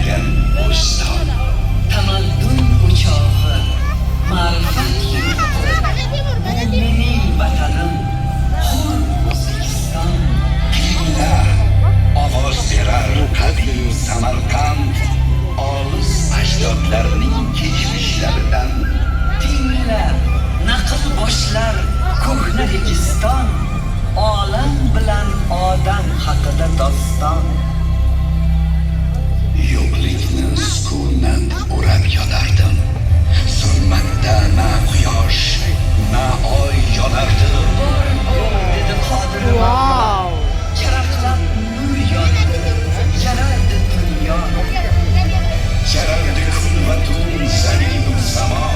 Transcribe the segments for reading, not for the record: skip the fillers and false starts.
Tiklagan Bo'ston. Tamaddun o'chog'i, ma'rifat yurti. Bu mening vatanim, hur O'zbekiston. Tingla, ovoz berar qadim Samarqand, olis ajdodlarning kechmishlaridan. Tingla, naql boshlar ko'hna Registon, olam bilan odam haqida doston. Yo'qlikni sukunat o'rab yotardim. Zulmatda na quyosh, na oy yonardi. Bor bo'l, dedi Qodir Mavlo. Charaqlab nur yondi, yaraldi dunyo. Yaraldi kun va tun, zaminu samo,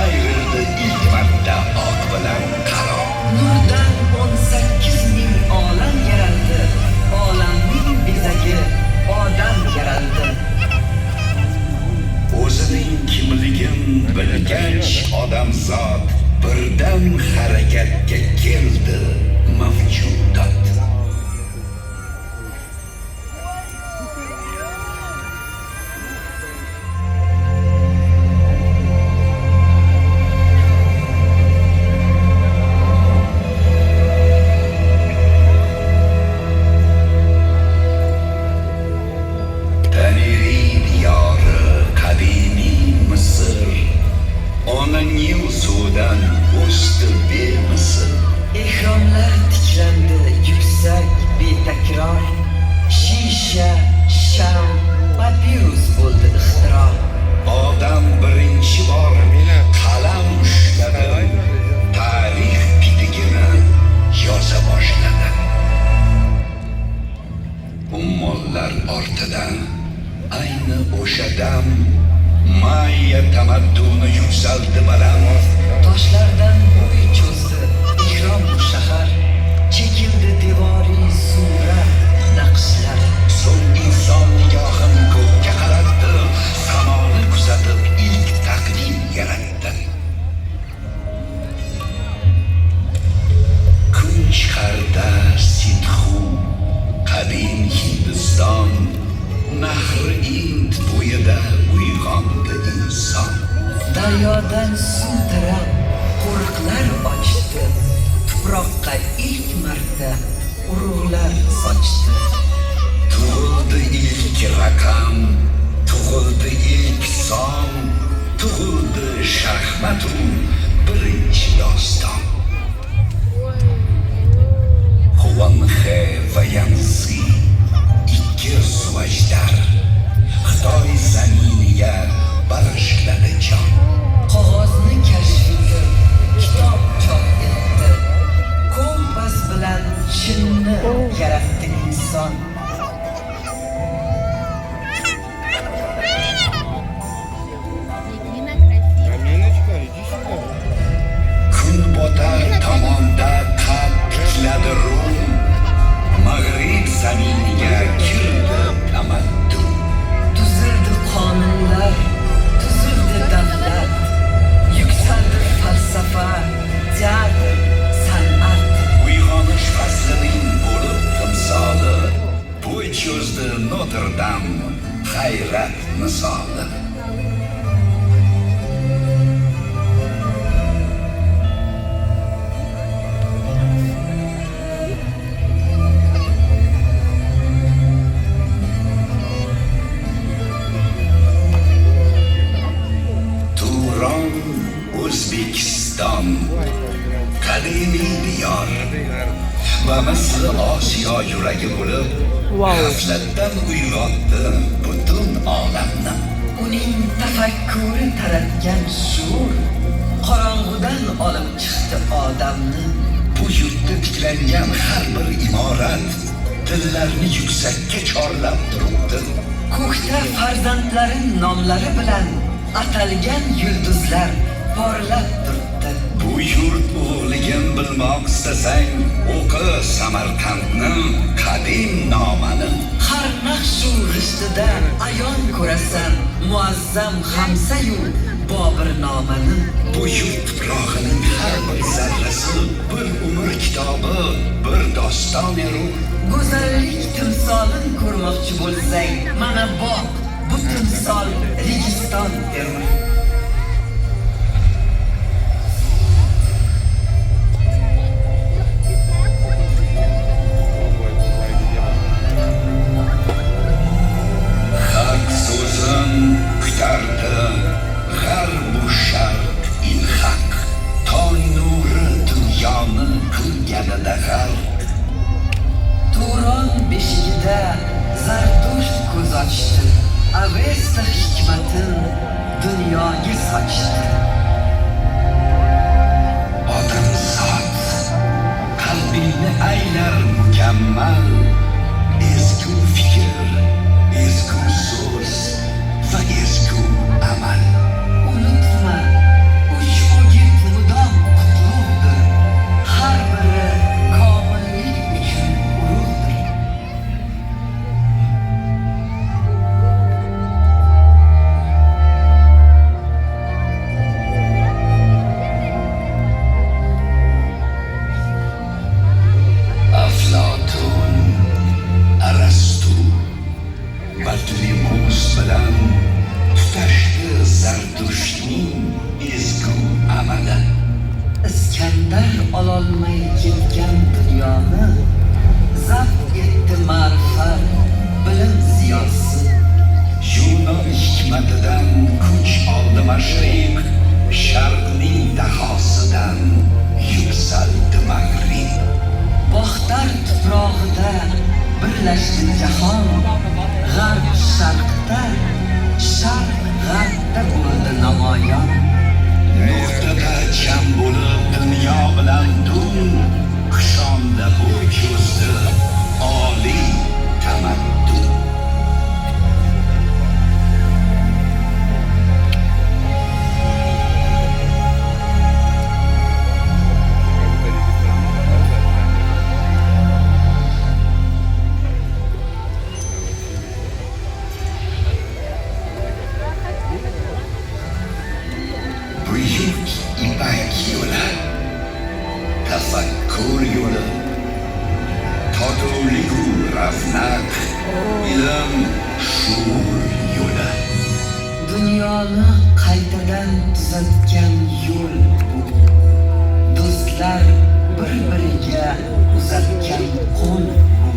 ayrildi ilk marta oq bilan qaro. Nurdan 18 000 olam yaraldi, olamning bezagi odam yaraldi. O'zining kimligin bilgach odamzod birdan harakatga keldi mavjudot. Taneri diyori, qadimiy Misr, ona Nil suvidan o'sdi bemisl. Ehromlar tiklandi yuksak, betakror. Shisha, sham, papirus bo'ldi ixtiro. Odam birinchi bor qalam ushladi, tarix bitigini yoza boshladi. Ummonlar ortidan ayni o'sha dam Mayya tamadduni yuksaldi baland. Toshlardan bo'y cho'zdi ehrom shahar. Chekildi devoriy surat, naqshlar. So'ng inson nigohin ko'kka qaratdi, samoni kuzatib ilk taqvim yaratdi. Kun chiqarda Sindhu, qadim Hindiston, Nahri Ind bo'yida uyg'ondi inson. Daryodan suv tarab, qo'riqlar ochdi. Tuproqqa ilk marta urug'lar sochdi. Tug'ildi ilk raqam, tug'ildi ilk son, tug'ildi shaxmatu birinchi doston. Huanhe va Yansi, ikki suvajdar, Xitoy zaminiga bag'ishladi jon. Qog'ozni kashf etib, kitob chop etdi. Kompas bilan shinni yaratdi inson. Амина, красиво. Аминочка, иди сюда. Kun botar tomonda qad tikladi Rum, Mag'rib zaminiga kirdi tamaddun. Tuzildi qonunlar, tuzildi davlat. Yuksaldi falsafa, teatr, san'at. Uyg'onish faslining bo'lib timsoli, bo'y cho'zdi Notr-Dam hayrat misoli. Turon, O'zbekiston, qadimiy diyor va misli Osiyo yuragi bo'lib, g'aflatdan uyg'otdi butun olamni. Uning tafakkuri taratgan shuur qorong'udan olib chiqdi odamni. Bu yurtda tiklangan har bir imorat tillarni yuksakka chorlab turibdi. Ko'kda farzandlarin nomlari bilan atalgan yulduzlar porlab turibdi. Bu yurt ulug'ligin bilmoq istasang, o'qi Samarqandni qadim nomani. Har naqshu g'ishtida ayon ko'rasan muazzam Hamsayu Bobur nomini. Bu yurt tuprog'ining har bir zarrasi bir umr kitobi, bir doston erur. Go'zallik timsolin ko'rmoqchi bo'lsang, mana boq butun Berma. Haq so'zin kutardi g'arbu sharq ilhaq. Tong nuri dunyoni qilganida g'arq. Turon beshigida Zardusht ko'z ochdi. Avesta hikmatin dunyoga sochdi. Odamzod qalbingni aylar mukammal. Ezgu fikr, ezgu so'z va ezgu amal. Unutma, uch o'git mudom qutlug'dir. Har biri komillik uchun urug'dir. Aflatun, Arastu, Batlimus bilan tutashdi Zardushtning ezgu amali. Iskandar ololmay ketgan dunyoni zabt etdi ma'rifat, bilim ziyosi. Yunon hikmatidan kuch oldi mashriq, sharqning dahosidan yuksaldi mag'rib. Boxtar tuprog'ida birlashdi jahon, g'arb sharqda, sharq g'arbda bo'ldi namoyon. Nuqtada jam bo'lib dunyo bilan dun, Kushonda bo'y cho'zdi oliy tamaddun. Buyuk Ipak yo'li, tafakkur yo'li, totuvligu ravnaq, ilm, shuur yo'li. Dunyoni qaytadan tuzatgan yo'l bu. Do'stlar bir-biriga uzatgan qo'l bu.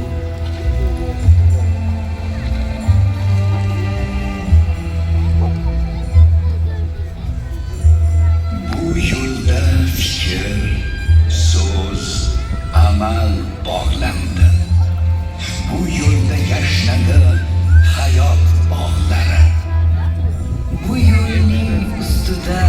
Bu yo'lda fikr, so'z, amal bog'landi. Bu yo'lda yashnadi hayot bog'lari. Bu yo'lning ustida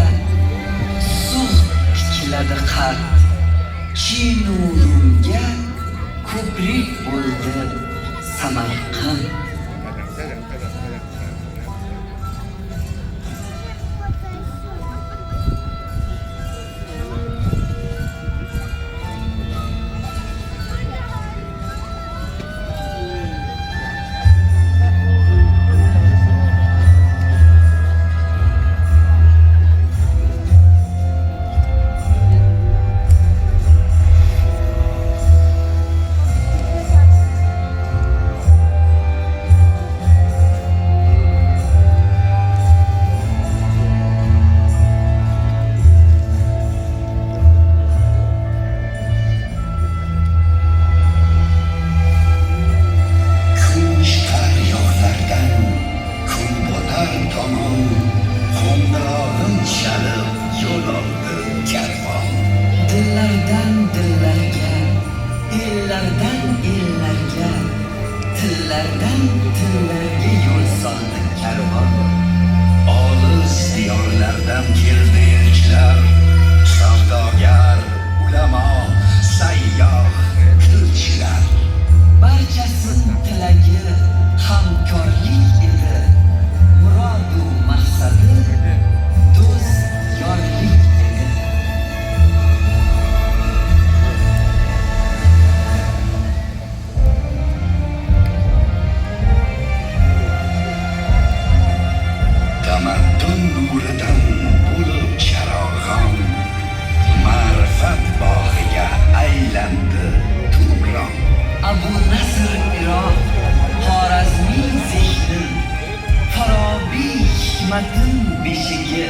Hikmatin beshigi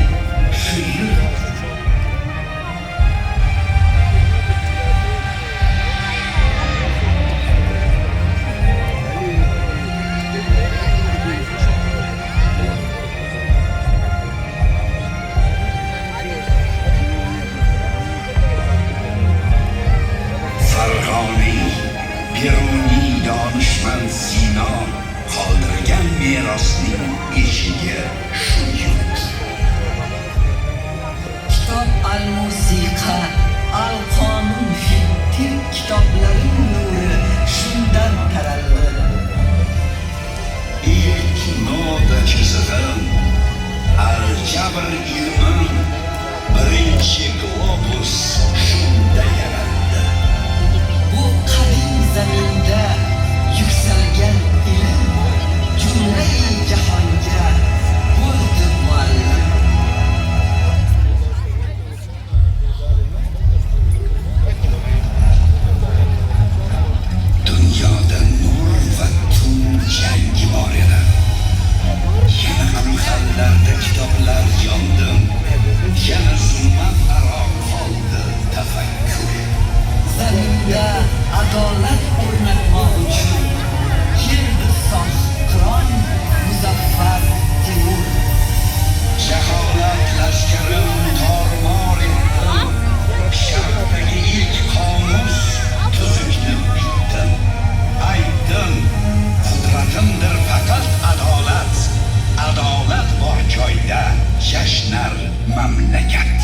shu yurt. Farg'oniy, Beruniy, donishmand Sino qoldirgan merosning eshigi shu yurt. Kitob al-musiqa, al-qonun fit kitoblari nuri shundan taraldi. Ilk nota chizig'im, aljabr ilmim, birinchi globus shunda yaraldi. Bu qadim zaminda yuksalgan ilm jumlai jahonga bo'ldi muallim. Dunyoda nur va tun jangi bor edi. Yana gulxanlarda kitoblar yondi. Yana zulmat aro qoldi tafakkur. Zaminda adolat o'rnatmoq uchun keldi Sohibqiron Muzaffar Temur. Jaholat lashkarin tormor etdim. Sharqdagi ilk qomus tuzukni bitdim. Aytdim, qudratimdir faqat adolat. Adolat bor joyda yashnar mamlakat.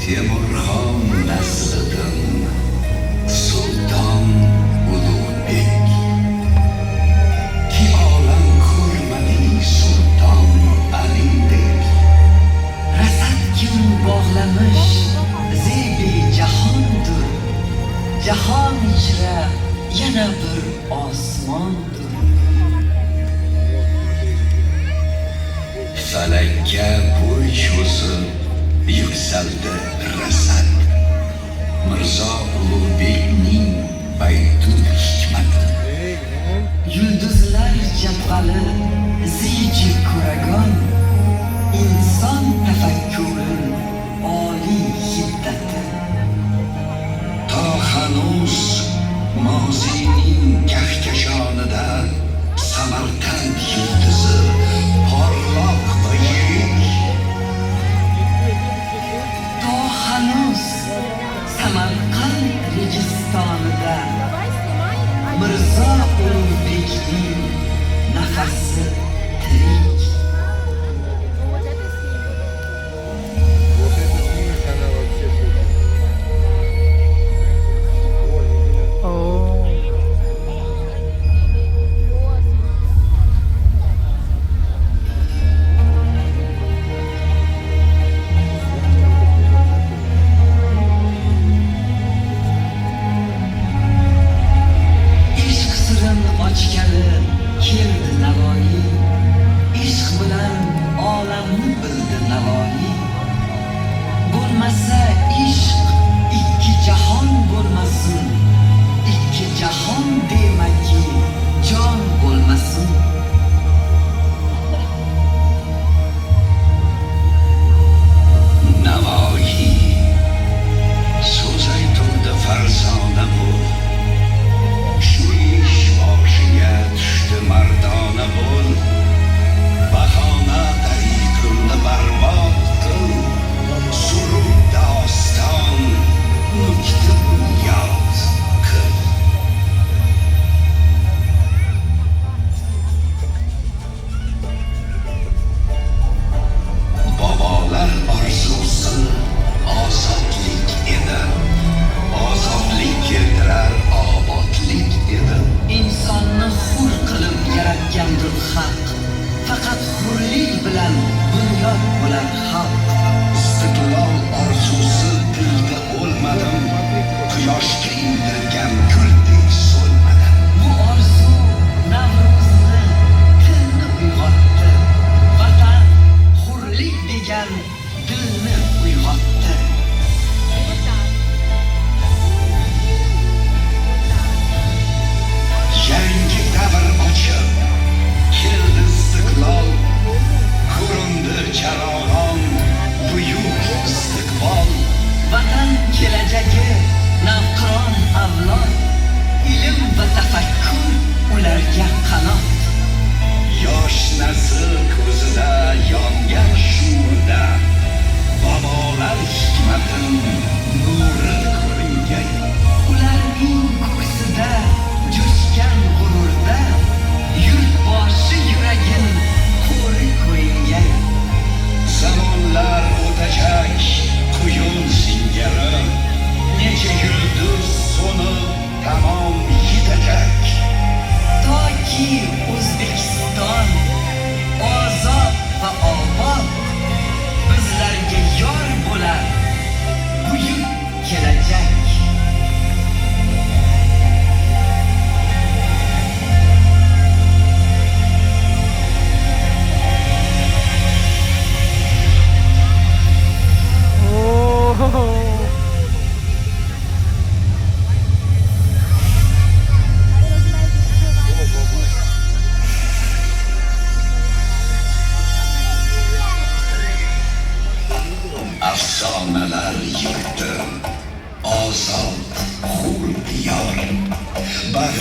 Temurxon naslidan Sulton Ulug'bek, ki olam ko'rmading Sulton Alidek. Rasad kim bog'lamish zebi jahondir. Jahon ichra yana bir osmondir. Falakka bo'y cho'zib yuksaldi rasad, Mirzo Ulug'bekning Baytul Hikmati. Yulduzlar jadvali ziji kuragon, inson tafakkurin oliy hiddati. To hanuz mozining kahkashonida Samarqand yulduzi porloq va yirik. To hanuz Samarqand Registonida Mirzo Ulug'bekning nafasi tirik. Вот это снимок. Вот это снимок, она вообще супер. Ой, О, Ishq sirin ochgali keldi Navoiy. Ishq bilan olamni bildi Navoiy. Bo'lmasa ishq ikki jahon bo'lmasin. Ikki jahon demaki jon bo'lmasin. Navoiy so'z aytuvdi, farzona bo'l. Shu ish boshiga tushdi, mardona bo'l. Bahona tariqimni barbod qil. Surib doston nukta bunyod qil. Bobolar orzusi ozodlik edi. Ozodlik keltirar obodlik edi. Insonni hur qilib yaratgandir Haq. Faqat hurlik bilan bunyod bo'lar xalq. Istiqlol orzusi dilda o'lmadim. Quyoshga intilgan guldek so'lmadim. Bu orzu Navro'zni, tilni uyg'otdi. Vatan, hurlik degan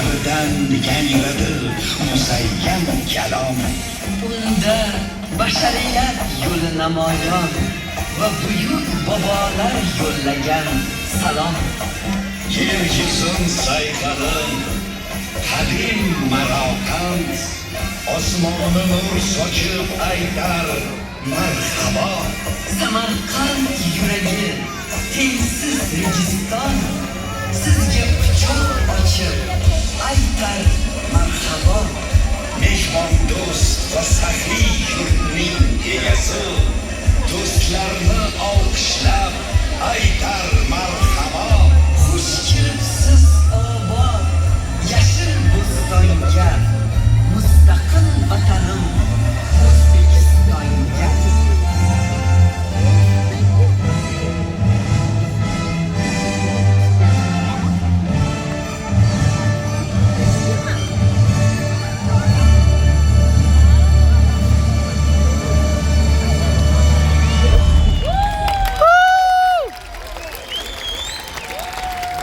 Birdan yangradi muzayyan kalom. Unda bashariyat yo'li namoyon va buyuk bobolar yo'llagan salom. Yer yuzin sayqalin, qadim Maroqand, osmoni nur sochib aytar marhabo. Samarqand yuragi, tengsiz Registon, sizga quchoq ochib aytar marhabo. Mehmondo'st va saxiy yurtning egasi do'stlarni olqishlab aytar